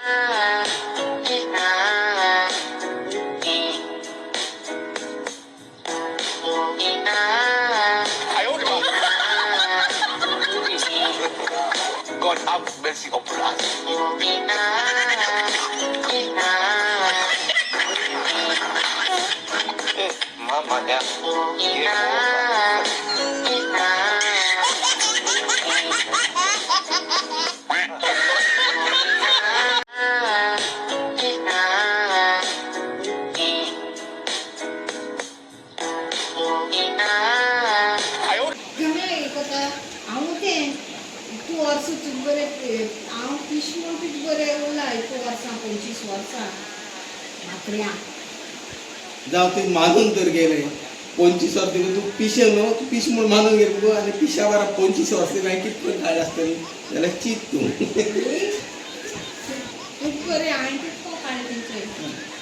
God have mercy upon us. Mama ya. गमे कोता हांव तें तूं वर्स तुज बरें हांव पिश म्हूण तुज बरें उरला इतू वर्सां 25 वर्सां मात्र्या. जावं ते मानून तर गेले 25 वर्सां तुका. तूं पिशें न्हू, तूं पिश म्हूण मानून गेले मुगो. आनी पिशा बारा 25 वर्सां तुका हांवें कितें करून काडलें आसतलें जाल्यार चीत तूं. तुज बरें हांवें कितको काडलें तेंचे.